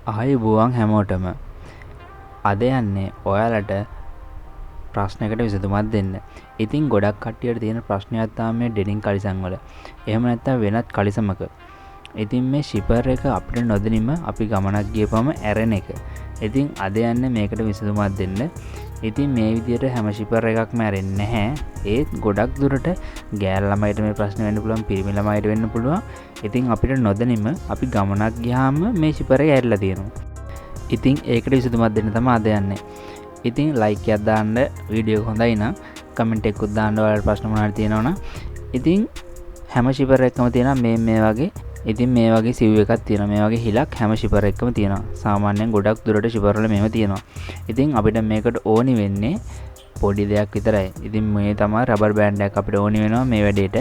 ආයුබෝවන් හැමෝටම. අද යන්නේ ඔයාලට ප්‍රශ්නයකට විසඳුමක් දෙන්න. ඉතින් ගොඩක් කට්ටියට තියෙන ප්‍රශ්නයක් තමයි මේ ඩෙනිම් කලිසම් වල. එහෙම නැත්නම් වෙනත් කලිසමක. ඉතින් මේ ෂිපර් එක අපිට නොදැනීම අපි ගමනක් ගියපම ඇරෙන එක. ඉතින් අද යන්නේ මේකට විසඳුමක් දෙන්න. ඉතින් මේ විදියට හැම ෂිපර් එකක්ම ඇරෙන්නේ නැහැ. ඒත් ගොඩක් දුරට ගෑල් ළමයිට මේ ප්‍රශ්න වෙන්න පුළුවන්, පිරිමි ළමයිට වෙන්න පුළුවන්. ඉතින් අපිට නොදැනීම අපි ගමනක් ගියාම මේ ෂිපර් එක ඇරිලා තියෙනවා. ඉතින් ඒකට විසඳුමක් දෙන්න තමයි අද යන්නේ. ඉතින් ලයික් එකක් දාන්න, වීඩියෝ එක හොඳයි නම් කමෙන්ට් එකකුත් දාන්න ඔයාලට ප්‍රශ්න මොනවා හරි තියෙනවා නම්. ඉතින් හැම ෂිපර් එකකම තියෙනවා මේ වගේ. ඉතින් මේ වගේ සිව් එකක් තියෙනවා. මේ වගේ හිලක් හැම ෂිපර් එකකම තියෙනවා. සාමාන්‍යයෙන් ගොඩක් දුරට ෂිපර් වල මෙහෙම තියෙනවා. ඉතින් අපිට මේකට ඕනි වෙන්නේ පොඩි දෙයක් විතරයි. ඉතින් මේ තමයි රබර් බෑන්ඩ් එකක් අපිට ඕනි වෙනවා මේ වැඩේට.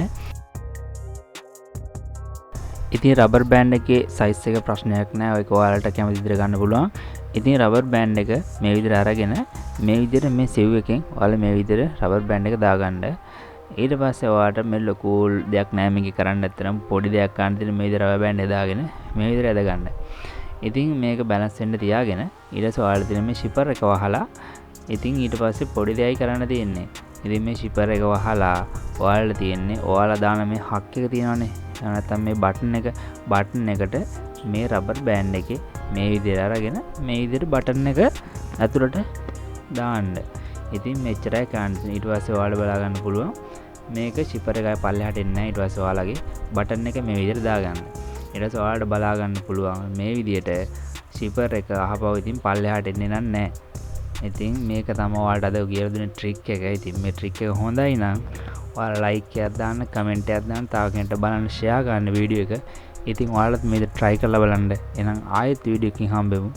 ඉතින් රබර් බෑන්ඩ් එකේ සයිස් එක ප්‍රශ්නයක් නෑ. ඔයක ඔයාලට කැමති විදිහට ගන්න පුළුවන්. ඉතින් රබර් බෑන්ඩ් එක මේ විදිහට අරගෙන මේ විදිහට මේ සිව් එකෙන් ඔයාලා මේ විදිහට රබර් බෑන්ඩ් එක දාගන්න. ඊට පස්සේ ඔයාලට මේ ලොකු දෙයක් නෑ මේකේ කරන්න. ඇත්තටම පොඩි දෙයක් ගන්න තියෙන මේ විදිහට රබර් බෑන්ඩ් එක දාගෙන මේ විදිහට ඇද ගන්න. ඉතින් මේක බැලන්ස් වෙන්න තියාගෙන ඊට පස්සේ ඔයාලට තියෙන මේ ෂිපර් එක වහලා ඉතින් ඊට පස්සේ පොඩි දෙයයි කරන්න තියෙන්නේ. ඉතින් මේ ෂිපර් එක වහලා ඔයාලට තියෙන්නේ ඔයාලා දාන මේ හක් එක තියෙනවනේ. එහෙම නැත්නම් මේ බටන් එක, බටන් එකට මේ රබර් බෑන්ඩ් එකේ මේ විදිහට අරගෙන මේ විදිහට බටන් එක ඇතුළට දාන්න. ඉතින් මෙච්චරයි කරන්න තියෙන්නේ. ඊට පස්සේ ඔයාලා බලා ගන්න පුළුවන් මේක ෂිපර් එකයි පල්ලෙහාට එන්නේ නැහැ. ඊට පස්සේ ඔයාලගේ බටන් එක මේ විදිහට දාගන්න. ඊට පස්සේ ඔයාලට බලා ගන්න පුළුවන් මේ විදිහට ෂිපර් එක අහපව ඉතින් පල්ලෙහාට එන්නේ නම් නැහැ. ඉතින් මේක තමයි ඔයාලට අද කියලා දුන්න ට්‍රික් එක. ඉතින් මේ ට්‍රික් එක හොඳයි නම් ඔයාලා ලයික් එකක් දාන්න, කමෙන්ට් එකක් දාන්න, තව කෙනෙක්ට බලන්න ෂෙයා කරන්න වීඩියෝ එක. ඉතින් ඔයාලත් මේක ට්‍රයි කරලා බලන්න. එහෙනම් ආයෙත් වීඩියෝ එකකින් හම්බෙමු.